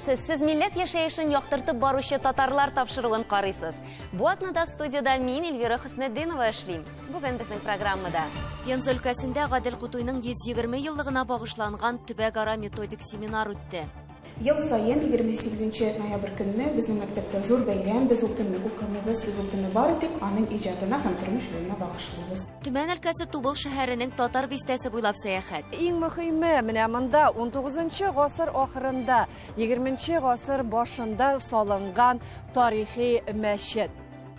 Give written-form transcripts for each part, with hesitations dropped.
Исәнмесез! Сез милләт яшәешен яктыртып баручы татарлар тапшыруын карыйсыз. Бу атнада студиядә мин, Эльвира Хөснетдинова эшлим. Бүген безнең программада. Пенза өлкәсендә Гадел Кутуйның 120 еллыгына багышланган төбәкара методик семинар үтте. Ел саен 28 ноябрь көнне безнең мәктәптә зур бәйрәм, без ул көнне укымыйбыз, без ул көнне бары тик аның иҗатына һәм тормыш юлына багышлыйбыз. Төмән өлкәсе Тубыл шәһәренең татар бистәсе буйлап сәяхәт. Иң мөһиме, менә монда 19 гасыр ахырында, 20 гасыр башында салынган тарихи мәчет.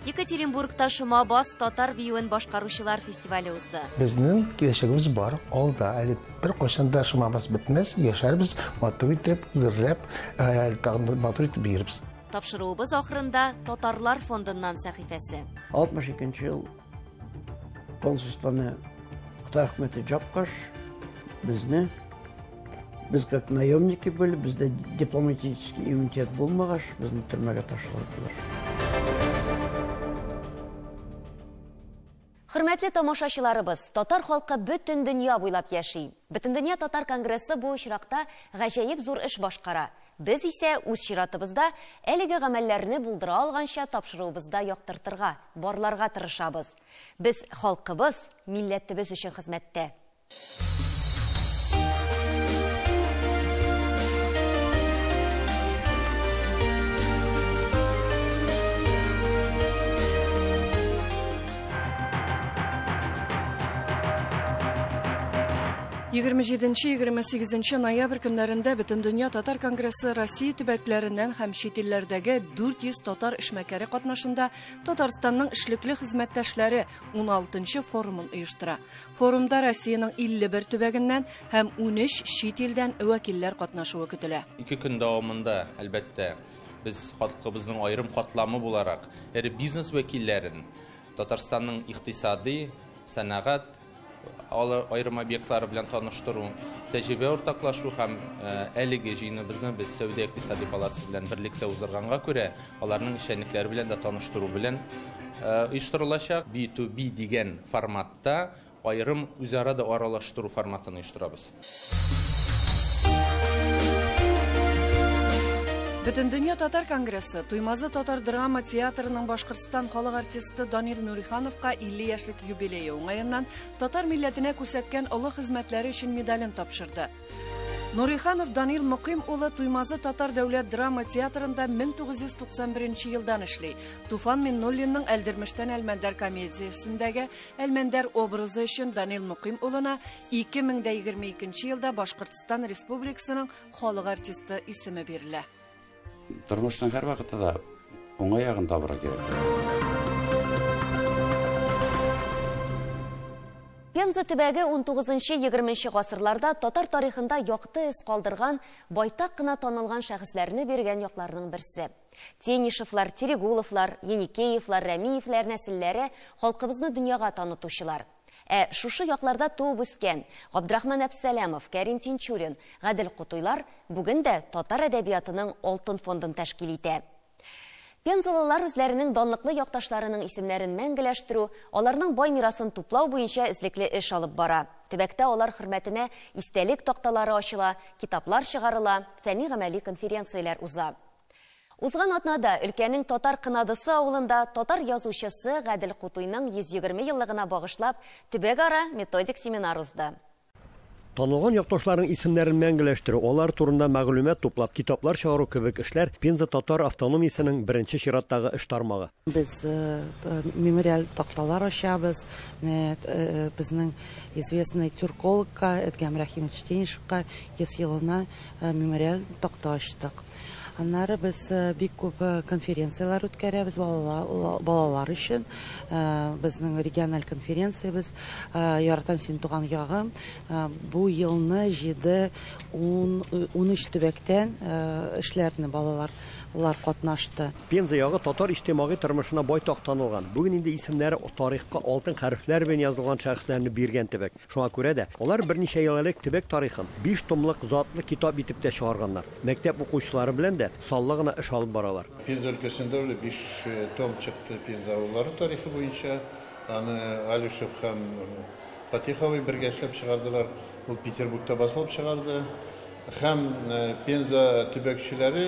Екатеринбургта Шома бас татар биюен башкаручылар фестивале узды. Безнең киләчәгебез бар, алда әле бер кайчан да шома бас бетмәс, яшәрбез, матур итеп, гөрләп, әле тагын да матур итеп биербез. Тапшыруыбыз ахырында Татарлар фондыннан сәхифәсе. 62 ел консульствоны Кытай хөкүмәте жапкач, безне, без как наемники были, бездә дипломатический иммунитет булмагач, безне төрмәгә ташладылар. Хөрмәтле тамашачыларыбыз, татар халкы бөтен дөнья буйлап яши. Бөтендөнья татар конгрессы бу очракта гаҗәеп зур эш башкара. Без исә үз чиратыбызда әлеге гамәлләрне булдыра алганча тапшыруыбызда яктыртырга, барларга тырышабыз. Без халкыбыз, милләтебез өчен хезмәттә. Егерме җиденче, егерме сигезенче ноябрь көннәрендә Бөтендөнья татар конгрессы Россия төбәкләреннән һәм чит илләрдәге 400 татар эшмәкәре катнашында Татарстанның эшлекле хезмәттәшләре уналтынчы форумын оештыра. Форумда Россиянең илле бер төбәгеннән һәм унөч чит илдән вәкилләр катнашуы көтелә. Ике көн дәвамында, әлбәттә, без халкыбызның аерым катламы буларак эре бизнес вәкилләрен Татарстанның икътисади, сәнәгать аерым объектлары белән таныштыру, тәҗрибә уртаклашу һәм әлеге җыеныбызны без Сәүдә икътисади палатасы белән берлектә уздырганга күрә, аларның эшчәнлекләре белән дә таныштыру белән оештырылачак. Би ту би дигән форматта аерым үзара да аралаштыру форматын оештырабыз. Бөтендөнья татар конгрессы Туймазы татар драма театрының Башкортстан халык артисты Данил Нурихановка илле яшьлек юбилее уңаеннан татар милләтенә күрсәткән олы хезмәтләре өчен медален тапшырды. Нуриханов Данил Мөкыйм улы Туймазы татар дәүләт драма театрында мең тугыз йөз туксан беренче елдан эшли. Туфан Миннуллинның Әлдермештән Әлмәндәр комедиясендәге Әлмәндәр образы өчен Данил Мөкыйм улына ике мең дә егерме икенче елда Башкортстан Республикасының халык артисты исеме бирелә. Тормышның һәр вакытта да уңай ягын табырга кирәк. Пенза төбәге унтугызынчы, егерменче гасырларда татар тарихында якты эз калдырган, байтак кына танылган шәхесләрне биргән якларның берсе. Тенишевлар, Терегуловлар, Еникеевлар, Рәмиевләр нәселләре халкыбызны дөньяга танытучылар. Ә шушы якларда туып үскән Габдрахман Әпсәләмов, Кәрим Тинчурин, Гадел Кутуйлар бүген дә татар әдәбиятының алтын фондын тәшкил итә. Пензалылар үзләренең данлыклы якташларының исемнәрен мәңгеләштерү, аларның бай мирасын туплау буенча эзлекле эш алып бара. Төбәктә алар хөрмәтенә истәлек такталары ачыла, китаплар чыгарыла, фәнни-гамәли конференцияләр уза. Узган атнада өлкәнең Татар Кынадысы авылында татар язучысы Гадел Кутуйның 120 еллыгына багышлап төбәкара методик семинар узды. Танылган якташларның исемнәрен мәңгеләштерү, алар турында мәгълүмат туплап, китаплар чыгару кебек эшләр Пенза татар автономиясенең беренче чираттагы эш тармагы. Без мемориаль такталар ачабыз. Менә безнең известный тюркологка Эдгам Рахимович Тенишевка 100 елына мемориаль такта ачтык. Аннары без бик күп конференцияләр үткәрәбез балалар өчен. Безнең региональ конференциябез Яратам син туган ягым. Бу елны җиде, ун, унөч төбәктән эшләрне балалар катнашты. Пенза ягы татар иҗтимагый тормышына байтак танылган. Бүген инде исемнәре тарихка алтын хәрефләр белән язылган шәхесләрне биргән төбәк. Шуңа күрә дә алар берничә ел элек төбәк тарихын 5 томлык затлы китап итеп тә чыгарганнар. Мәктәп укучылары белән дә саллы гына эш алып баралар. Пенза өлкәсендә үле 5 том чыкты Пенза авыллары тарихы буенча. Аны Алишев һәм Фатиховый бергә эшләп чыгардылар. Ул Петербургта басылып чыгарды. Һәм Пенза төбәкчеләре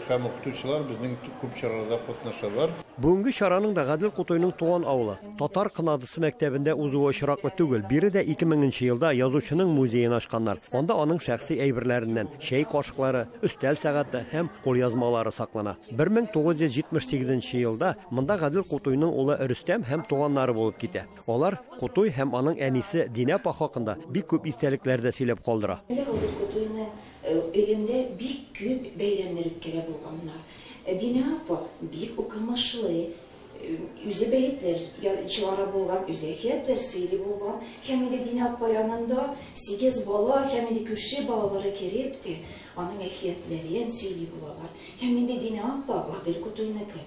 һәм укытучылар безнең күп чараларда катнашалар. Бүгенге чараның да Гадел Кутуйның туган авылы Татар Кынадысы мәктәбендә узуы очраклы түгел. Биредә 2000 елда язучының музеен ачканнар. Анда аның шәхси әйберләреннән чәй кашыклары, өстәл сәгате һәм кулъязмалары саклана. 1978 елда монда Гадел Кутуйның улы Рөстәм һәм туганнары булып китә. Алар Кутуй һәм аның әнисе Динә апа хакында бик күп истәлекләр дә сөйләп калдыра. Гадел Кутуйны өендә бик күп бәйрәмнәр үткәрә булганнар. Динә апа бик укымышлы, үзе бәетләр чыгара булган, үзе әкиятләр сөйли булган. Һәм инде Динә апа янында 8 бала һәм инде күрше балалары кереп тә аның әкиятләрен сөйли булалар. Һәм инде Динә апа Гадел Кутуйныкы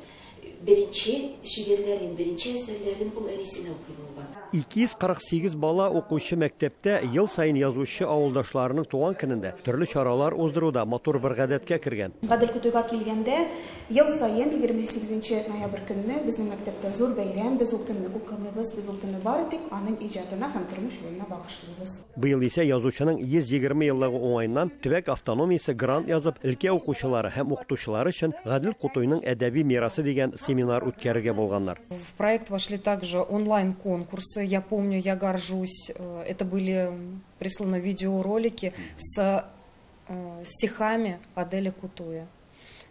беренче шигырьләрен, беренче әсәрләрен ул әнисенә укый булган. 248 бала укучы мәктәптә ел саен язучы авылдашларының туган көнендә төрле чаралар уздыруда матур бер гадәткә кергән. Гадел Кутуйга килгәндә, ел саен 28 ноябрь көнне безнең мәктәптә зур бәйрәм, без ул көнне укымыйбыз, без ул көнне бары тик аның иҗатына һәм тормыш юлына багышлыйбыз. Быел исә язучының 120 еллыгы уңаеннан төбәк автономиясе грант язып, өлкә укучылары һәм укытучылары өчен Гадел Кутуйның әдәби мирасы дигән семинар үткәрергә булганнар. В проект вошли также онлайн-конкурсы. Я помню, я горжусь. Это были присланы видеоролики с стихами Аделя Кутуя.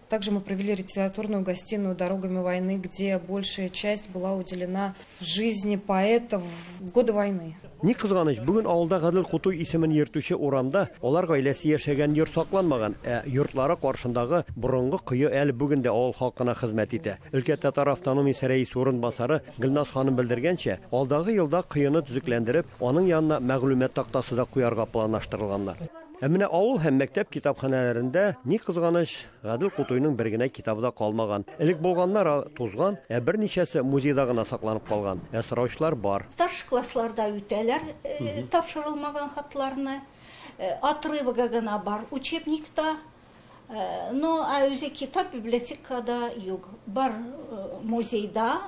Также мы провели литературную гостиную «Дорогами войны», где большая часть была уделена жизни поэта в годы войны. Ни кызганыч, бүген авылда Гадел Кутуй исемен йөртүче урамда алар гаиләсе яшәгән йорт сакланмаган, ә йортлары каршындагы борынгы кое әле бүген дә авыл халкына хезмәт итә. Өлкә татар автономиясе рәисе урынбасары Гөлназ ханым белдергәнчә, алдагы елда коены төзекләндереп, аның янына мәгълүмат тактасы да куярга планлаштырылганнар. Ә менә авыл һәм мәктәп китапханәләрендә ни кызганыч, Гадел Кутуйның бер генә китабы да калмаган. Элек булганнар тузган, ә берничәсе музейда гына сакланып калган. Ә сораучылар бар. Старший классларда үтәләр тапшырылмаган хатларны. Отрывогы гына бар учебникта. Но ә үзе китап библиотекада юк. Бар музейда,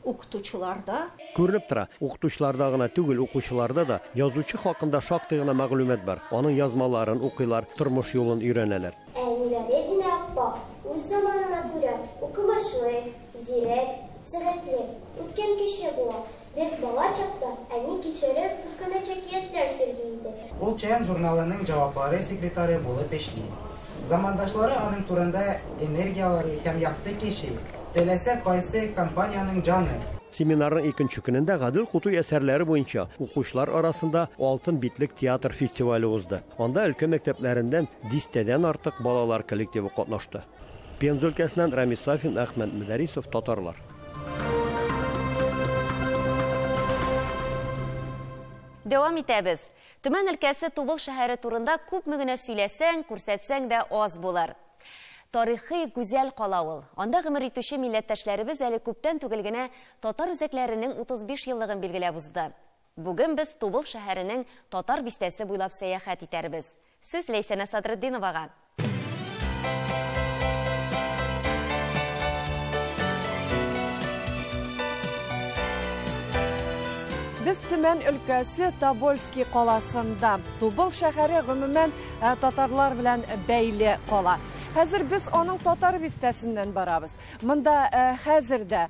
укытучыларда. Күренеп тора, укытучыларда гына түгел, укучыларда да язучы хакында шактый гына мәгълүмат бар. Аның язмаларын укыйлар, тормыш юлын өйрәнәләр. Әниләре Динә апа үз заманына күрә укымышлы, зирәк, сәләтле, үткән кеше була. Без бала чакта әни кичереп куркыныч әкиятләр сөйли иде. Ул Чаян журналының җаваплары секретаре булып эшли. Замандашлары аның турында энергиялары һәм якты кеше, теләсә кайсы компанияның җаны. Семинарның икенче көнендә Гадел Кутуй әсәрләре буенча укучылар арасында Алтын битлек театр фестивале узды. Анда өлкә мәктәпләреннән дистәдән артык балалар коллективы катнашты. Пенза өлкәсеннән Рамис Сафин, Әхмәт Мөдәрисов, Татарлар. Дәвам итәбез. Төмән өлкәсе Тубыл шәһәре турында күпме генә сөйләсәң, күрсәтсәң дә аз булыр. Тарихи гүзәл кала ул. Анда гомер итүче милләттәшләребез әле күптән түгел генә татар үзәкләренең 35 еллыгын билгеләп узды. Бүген без Тубыл шәһәренең татар бистәсе буйлап сәяхәт итәрбез. Сүз Ләйсәнә Садретдиновага. Без Төмән өлкәсе Тобольский каласында. Тубыл шәһәре гомумән татарлар белән бәйле кала. Хәзер без аның татар бистәсеннән барабыз. Монда хәзер дә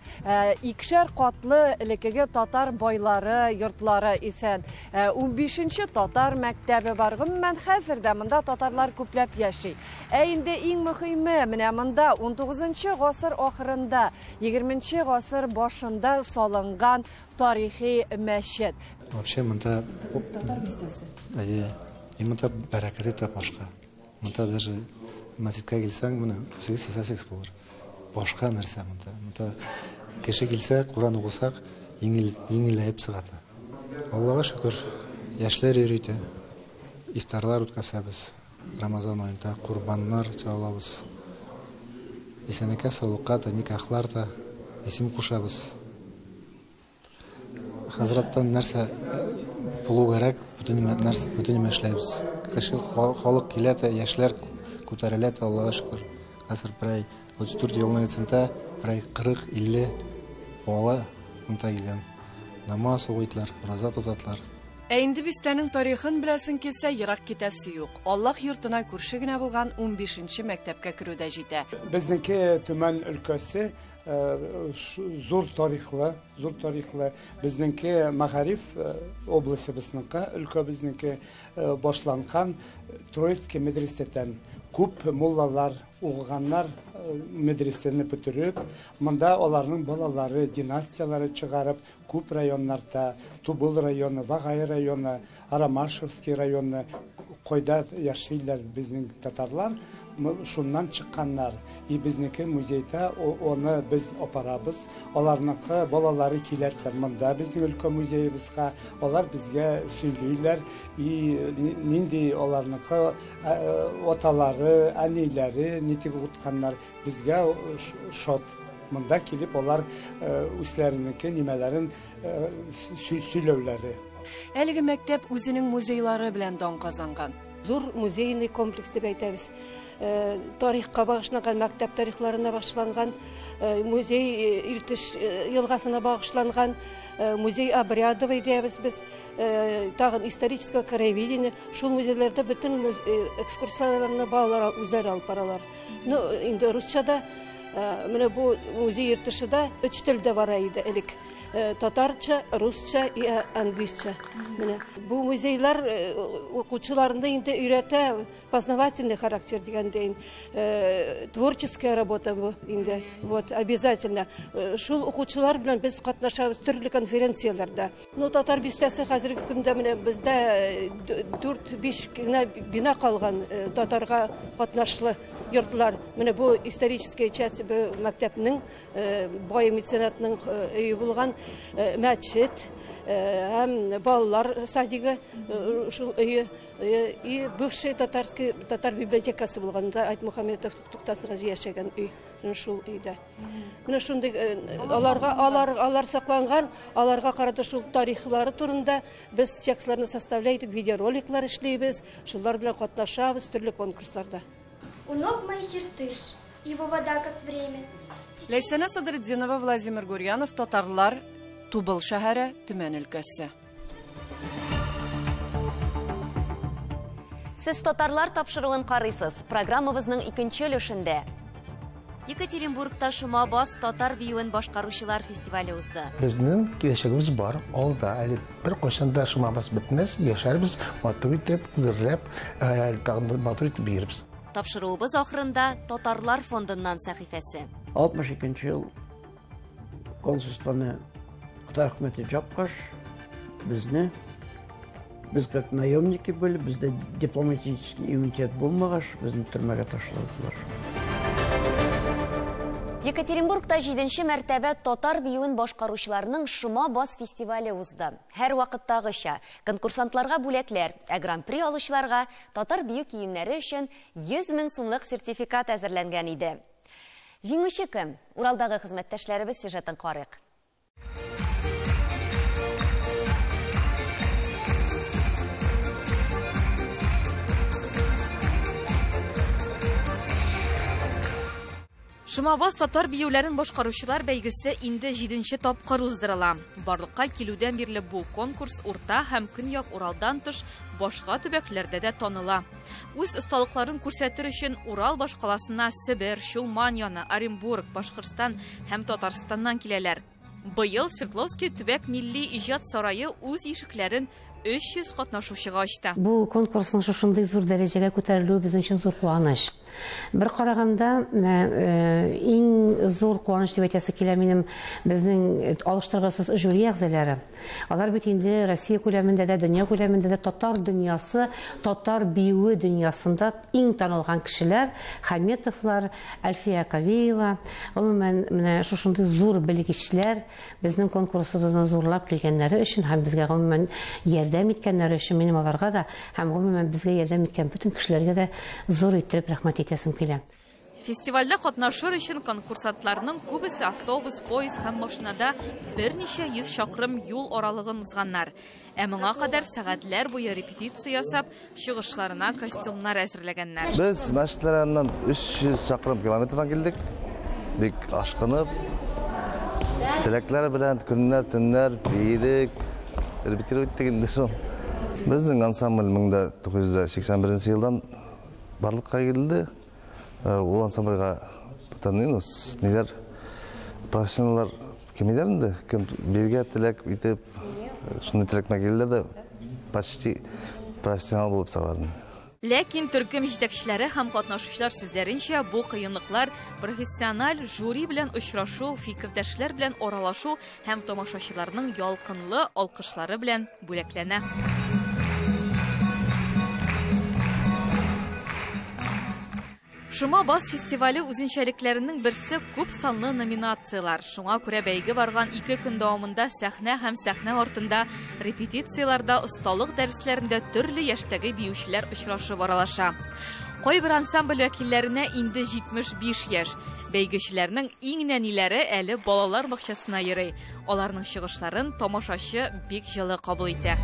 икешәр катлы элеккеге татар байлары, йортлары исән. 15нче татар мәктәбе бар. Гомумән хәзер дә монда татарлар күпләп яши. Ә инде иң мөһиме, менә монда 19 гасыр ахырында, 20 гасыр башында салынган тарихи мәчет. Вообще монда татар бистәсе. Әйе, монда бәрәкәте дә башка. Монда даже мәчеткә килсәң, моны үзегез сизәсез булыр. Башка нәрсә монда. Монда кеше килсә, Куран укысак, еңеләеп чыга. Аллага шөкер, яшьләр йөри. Ифтарлар үткәрәбез. Рамазан аенда курбаннар чалабыз. Исәнлеккә, саулыкка да, никахлар да исем кушабыз. Хәзрәттән нәрсә булу кирәк, бөтен нәрсә, бөтен эшләйбез. Кеше халык килә дә, яшьләр күтәрелә дә, Аллага шөкер. Хәзер берәй 34 елның эчендә берәй 40-50 бала монда килгән. Намаз укыйлар, ураза тотатлар. Ә инде бистәнең тарихын беләсең килсә, ерак китәсе юк. Аллаһ йортына күрше генә булган 15нче мәктәпкә керү дә җитә. Безнеке Төмән өлкәсе зур тарихлы, зур тарихлы. Безнеке мәгариф областыбызныкы, өлкәбезнеке башланган Троицкий медресәдән. Күп муллалар, укыганнар медресәне бетереп, монда аларның балалары, династияләре чыгарып, күп районнарда, Тубыл районы, Вагай районы, Арамашевский районы, кайда яшиләр безнең татарлар, шуннан чыкканнар. И безнеке музейда оны без апарабыз. Аларныкы балалары киләләр монда безнең өлкә музеебызга, алар безгә сөйлиләр. И нинди аларныкы аталары, әниләре нитек укытканнар, безгә шат. Монда килеп алар үзләренеке нимәләрен сөйләүләре. Әлеге мәктәп үзенең музейлары белән дан казанган. Зур музейный комплекс дип әйтәбез. Тарихка багышланган, мәктәп тарихларына багышланган, музей Иртыш елгасына багышланган, музей обрядовый диябез без, тагын историческое краеведение. Шул музейларда бөтен экскурсияләрне балалар үзләре алып баралар. Ну, инде русча да, менә бу музей Иртышыда өч телдә бара иде элек. Татарча, русча и английча. Менә бу музейлар укучыларны инде өйрәтә, познавательный характер дигәндәй, творческая работа бу инде. Вот, обязательно. Шул укучылар белән без катнашабыз төрле конференцияләрдә. Ну, татар бистәсе хәзерге көндә менә бездә 4-5 генә бина калган татарга катнашлы йортлар. Менә бу историческая часть бу мәктәпнең, бай меценатның өе булган мәчет һәм балалар садигы шул өе и бывший татарский татар библиотекасы булган да Айтмухаметов туктасында яшәгән өй шул өйдә. Менә шундый аларга алар сакланган, аларга карата шул тарихлары турында без текстларны составляем, видеороликлар эшлибез, шулар белән катнашабыз төрле конкурсларда. У ног моих Иртыш, его вода как время. Ләйсәнә Садретдинова, Владимир Гурьянов, Татарлар, Тубыл шәһәре, Төмән өлкәсе. Сез Татарлар тапшыруын карыйсыз. Программабызның икенче өлешендә Екатеринбургта Шома бас татар биюен башкаручылар фестивале узды. Безнең киләчәгебез бар, алда әле бер кайчан да шомабыз бетмәс, яшәрбез, матур итеп, гөрләп, тагын матур итеп биербез. Тапшыруыбыз ахырында Татарлар фондыннан сәхифәсе. 62 ел консульствоны Кытай хөкүмәте жапкач, безне, без как наемники были, бездә дипломатический иммунитет булмагач, безне төрмәгә ташладылар. Екатеринбургта 7-нче мәртәбә татар биюен башкаручыларның Шома бас фестивале узды. Һәр вакыттагыча конкурсантларга бүләкләр, ә гран-при алучыларга татар бию киемнәре өчен 100 мең сумлык сертификат әзерләнгән иде. Җиңүче кем? Уралдагы хезмәттәшләребез сюжетын карыйк. Шома бас татар биюләрен башкаручылар бәйгесе инде 7-нче тапкыр уздырыла. Барлыкка килүдән бирле бу конкурс Урта һәм Көньяк Уралдан тыш башка төбәкләрдә дә таныла. Үз осталыкларын күрсәтер өчен Урал башкаласына Себер, Чулман яны, Оренбург, Башкортстан һәм Татарстаннан киләләр. Быел Свердловский төбәк милли иҗат сарае үз ишекләрен 300 катнашучыга ачты. Бу конкурсның шушындый зур дәрәҗәгә күтәрелүе безнең өчен зур куаныч. Бер караганда, иң зур куаныч дип әйтәсе килә минем безнең алыштыргысыз жюри әгъзалары. Алар бит инде Россия күләмендә дә, дөнья күләмендә дә татар дөньясы, татар биюе дөньясында иң танылган кешеләр, Хаметовлар, Әлфия Кавиева, гомумән менә шушындый зур белгечләр безнең конкурсыбызны зурлап килгәннәре өчен һәм безгә гомумән ярдәм иткәннәре өчен минем аларга да һәм гомумән безгә ярдәм иткән бөтен кешеләргә дә зур итеп рәхмәт әйтәсем килә. Фестивальдә катнашыр өчен конкурсантларның күбесе автобус, поезд һәм машинада берничә йөз чакрым юл аралыгын узганнар. Ә моңа кадәр сәгатьләр буе репетиция ясап, чыгышларына костюмнар әзерләгәннәр. Без машиналардан 300 чакрым километрдан килдек. Бик ашкынып, теләкләр белән көннәр, төннәр биедек. Репетировать иттек инде шул. Безнең ансамбль 1981 елдан барлыкка килде. Ул ансамбльгә бүтән ниләр профессионаллар кимиләр инде, кем биргә теләк итеп, шундый теләк килде дә почти профессионал булып чыгалар. Ләкин төркем җитәкчеләре һәм катнашучылар сүзләренчә, бу кыенлыклар профессиональ жюри белән очрашу, фикердәшләр белән аралашу һәм тамашачыларның ялкынлы алкышлары белән бүләкләнә. Шома бас фестивале үзенчәлекләренең берсе күп санлы номинацияләр. Шуңа күрә бәйге барган 2 көн дәвамында сәхнә һәм сәхнә артында репетицияләрдә, осталык дәресләрендә төрле яшьтәге биючеләр очрашып аралаша. Кайбер ансамбль вәкилләренә инде 75 яшь. Бәйгечеләрнең иң нәниләре әле балалар бакчасына йөри. Аларның чыгышларын тамашачы бик җылы кабул итә.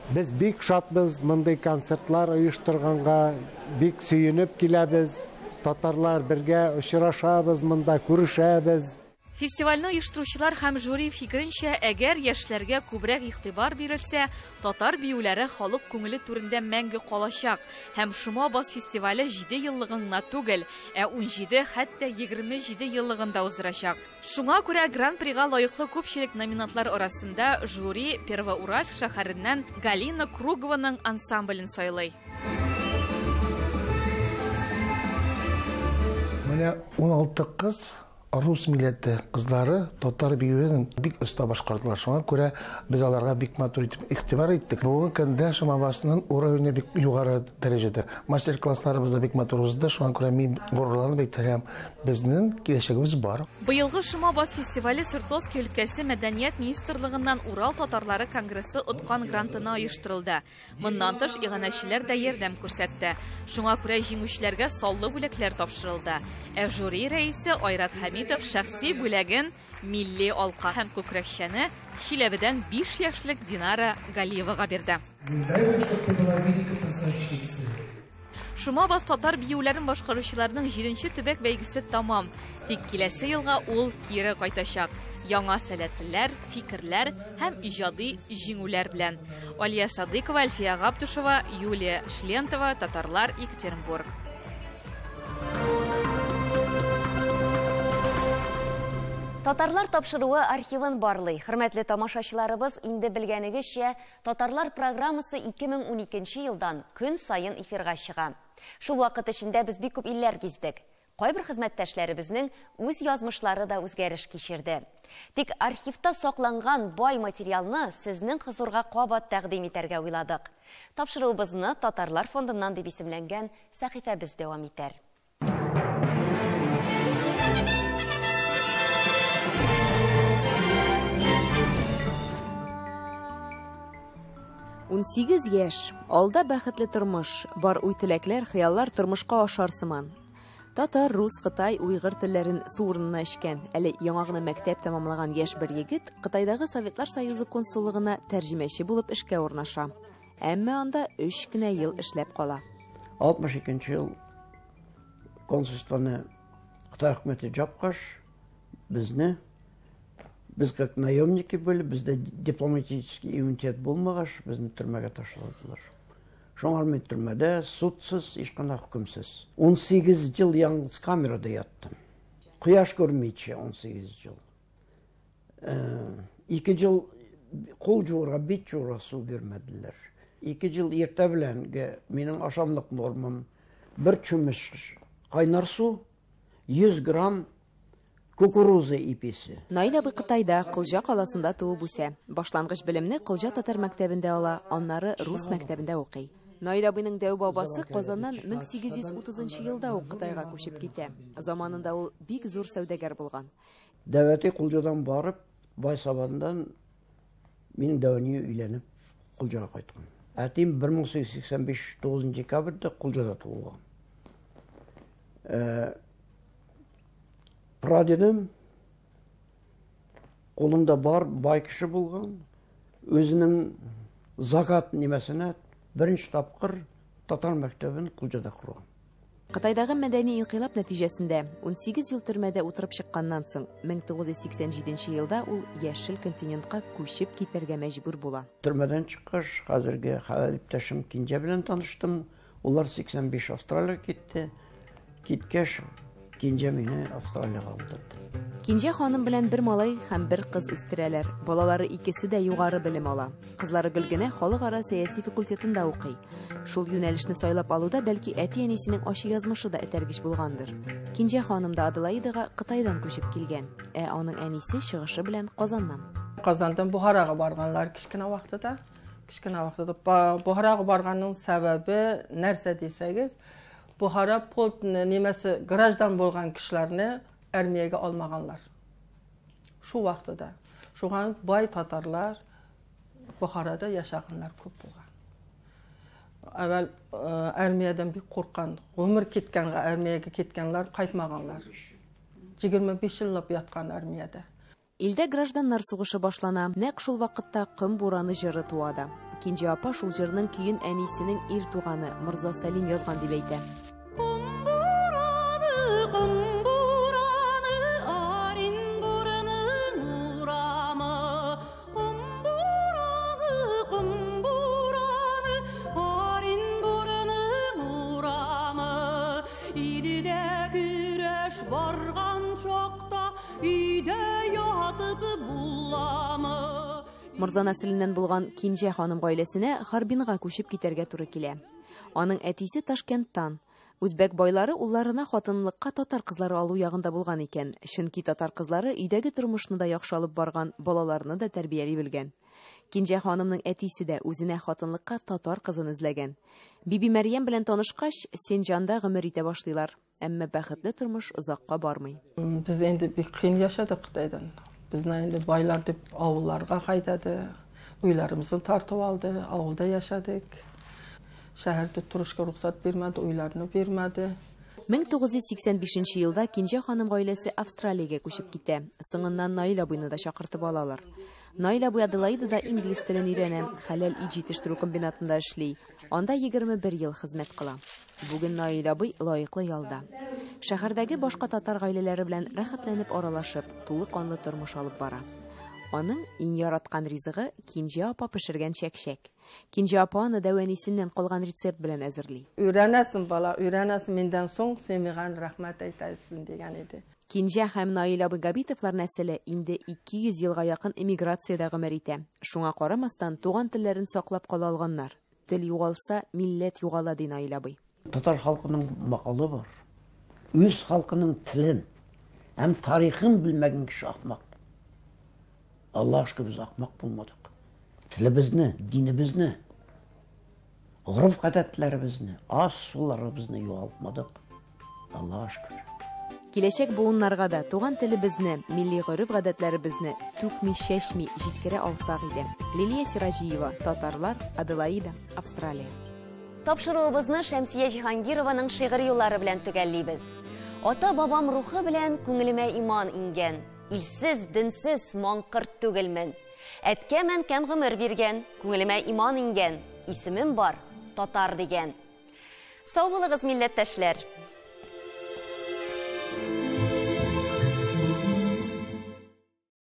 Без бик шатбыз мондый концертлар оештырганга, бик сөенеп киләбез. Татарлар бергә очрашабыз, монда күрешәбез. Фестивальне оештыручылар һәм жюри фикеренчә, әгәр яшьләргә күбрәк игътибар бирелсә, татар биюләре халык күңеле түрендә мәңге калачак. Һәм Шома бас фестивале 7 еллыгын гына түгел, ә 17, хәтта 27 еллыгын да уздырачак. Шуңа күрә Гран-прига лаеклы күпчелек номинантлар арасында жюри Первоуральск шәһәреннән Галина Кругованың ансамблен сайлый. Менә 16 кыз рус милләте кызлары татар биюен бик оста башкардылар. Шуңа күрә без аларга бик матур итеп игътибар иттек. Бүгенге көндә Шома басның уровене бик югары дәрәҗәдә. Мастер-классларыбыз да бик матур узды. Шуңа күрә мин горурланып әйтәм, безнең киләчәгебез бар. Быелгы Шома бас фестивале Свердловск өлкәсе мәдәният министрлыгыннан Урал татарлары конгрессы откан грантына оештырылды. Моннан тыш иганәчеләр дә ярдәм күрсәтте. Шуңа күрә җиңүчеләргә саллы бүләкләр тапшырылды. Ә жюри рәисе Айрат Хәмитов шәхси бүләген милли алка һәм күкрәкчәне Чиләбедән 5 яшьлек Динара Галиевага бирде. Шома бас татар биюләрен башкаручыларның 7нче төбәк бәйгесе тамам. Тик киләсе елга ул кире кайтачак. Яңа сәләтләр, фикерләр һәм иҗади җиңүләр белән. Алия Садыкова, Әлфия Габдушева, Юлия Шлентова, Татарлар, Екатеринбург. Татарлар тапшыруы архивын барлый. Хөрмәтле тамашачыларыбыз, инде белгәнегезчә, Татарлар программасы 2012 елдан көн саен эфирга чыга. Шул вакыт эчендә без бик күп илләр гиздек. Кайбер хезмәттәшләребезнең үз язмышлары да үзгәреш кичерде. Тик архивта сакланган бай материалны сезнең хозурга кабат тәкъдим итәргә уйладык. Тапшыруыбызны Татарлар фондыннан дип исемләнгән сәхифәбез дәвам итәр. 18 яшь, алда бәхетле тормыш, бар уй-теләкләр, хыяллар тормышка ашар сыман. Татар, рус, кытай, уйгыр телләрен су урынына эчкән, әле яңа гына мәктәп тәмамлаган яшь бер егет Кытайдагы Советлар Союзы консуллыгына тәрҗемәче булып эшкә урнаша. Әмма анда 3 кенә ел эшләп кала. 62 ел консульствоны Кытай хөкүмәте жапкач, безне без как наемники были, бездә дипломатический иммунитет булмагач, безне төрмәгә ташладылар. Шуңа мин төрмәдә судсыз, һичкандай хөкемсез. 18 ел яңгыз камерада яттым. Кояш күрмичә 18 ел. 2 ел кул жуырга, бит жуырга су бирмәделәр. 2 ел иртә белән минем ашамлык нормам бер чүмеч кайнар су, 100 грамм кукуруза иписе. Наил абый Кытайда, Кылҗа каласында туып үсә. Башлангыч белемне Кылҗа татар мәктәбендә ала, аннары рус мәктәбендә укый. Наил абыйның дәү бабасы Казаннан 1830 елда ук Кытайга күчеп китә. Заманында ул бик зур сәүдәгәр булган. Дәвәти Кулҗадан барып, Байсабандан минем дәвәни өйләнеп Кулҗага кайткан. Әтием 1885 9 декабрьдә Кулҗада туылган. Прадедем кулында бар бай кеше булган, үзенең закат нимәсенә беренче тапкыр татар мәктәбен Кулҗада корган. Кытайдагы мәдәни инкыйлаб нәтиҗәсендә 18 ел төрмәдә утырып чыкканнан соң, 1987 елда ул яшел континентка күчеп китәргә мәҗбүр була. Төрмәдән чыккач, хәзерге хәләл иптәшем Кинҗә белән таныштым. Улар 85 Австралиягә китте. Киткәч, Кинҗә мине Австралиягә алдырды. Кинҗә ханым белән бер малай һәм бер кыз үстерәләр. Балалары икесе дә югары белем ала. Кызлары Гөлгенә халыкара сәяси факультетында укый. Шул юнәлешне сайлап алуда бәлки әти-әнисенең ачы язмышы да этәргеч булгандыр. Кинҗә ханым да Аделаидага Кытайдан күчеп килгән, ә аның әнисе чыгышы белән Казаннан. Казандан Бухарага барганнар кечкенә вакытта. Кечкенә вакытта Бухарага барганның сәбәбе нәрсә дисәгез, Бухара полк нимәсе граждан булган кешеләрне армиягә алмаганнар. Шу вакытта. Шуңа бай татарлар Бухарада яшәгәннәр күп булган. Әвәл армиядән бик курккан, гомер киткән, армиягә киткәннәр кайтмаганнар. 25 еллап яткан армиядә. Илдә гражданнар сугышы башлана. Нәкъ шул вакытта Ком бураны җыры туа да. Кинҗә апа шул җырның көен әнисенең ир туганы Морза Сәлим язган дип әйтә. Морза нәселеннән булган Кинҗә ханым гаиләсенә Харбинга күчеп китәргә туры килә. Аның әтисе Ташкенттан. Үзбәк байлары улларына хатынлыкка татар кызлары алу ягында булган икән, чөнки татар кызлары өйдәге тормышны да яхшы алып барган, балаларны да тәрбияли белгән. Кинҗә ханымның әтисе дә үзенә хатынлыкка татар кызын эзләгән. Биби Мәрьям белән танышкач, Сенҗанда гомер итә башлыйлар. Әмма бәхетле тормыш озакка бармый. Без инде бик кыен яшәдек Кытайдан. Безне инде байлар дип авылларга кайтады, уйларыбызны тартып алды, авылда яшәдек. Шәһәрдә торышка рөхсәт бирмәде, уйларны бирмәде. 1985 елда Кинҗә ханым гаиләсе Австралиягә күчеп китә. Соңыннан Наил абыйны да чакыртып алалар. Наил абый Аделаидада инглиз телен өйрәнә, хәләл ит җитештерү комбинатында эшли. Анда 21 ел хезмәт кыла. Бүген Наил абый лаеклы ялда. Шәһәрдәге башка татар гаиләләре белән рәхәтләнеп аралашып, тулы канлы тормыш алып бара. Аның иң яраткан ризыгы Кинҗә апа пешергән чәкчәк. Кинҗә апа аны дәү әнисеннән калган рецепт белән әзерли. Өйрәнәсең, бала, өйрәнәсең, миндән соң син миңа рәхмәт әйтәсең дигән иде. Кинҗә һәм Наил абый Габитовлар нәселе инде 200 елга якын эмиграциядә гомер итә. Шуңа карамастан туган телләрен саклап кала алганнар. Тел югалса, милләт югала, ди Наил абый. Татар халкының макалы бар. Үз халкының телен һәм тарихын белмәгән кеше ахмак. Аллаһ шөкер, без ахмак булмадык. Телебезне, динебезне, гореф-гадәтләребезне, аш-суларыбызны югалтмадык. Аллаһ шөкер. Киләчәк буыннарга да туган телебезне, милли гореф-гадәтләребезне түкми-чәчми җиткерә алсак иде. Лилия Сираҗиева, Татарлар, Аделаида, Австралия. Тапшыруыбызны Шәмсия Җиһангированың шигырь юллары белән төгәллибез. Ата-бабам рухы белән күңелемә иман иңгән. Илсез, денсез, маңкырт түгелмен. Әткәм-әнкәм гомер биргән, күңелемә иман иңгән. Исемем бар, татар дигән. Сау булыгыз, милләттәшләр!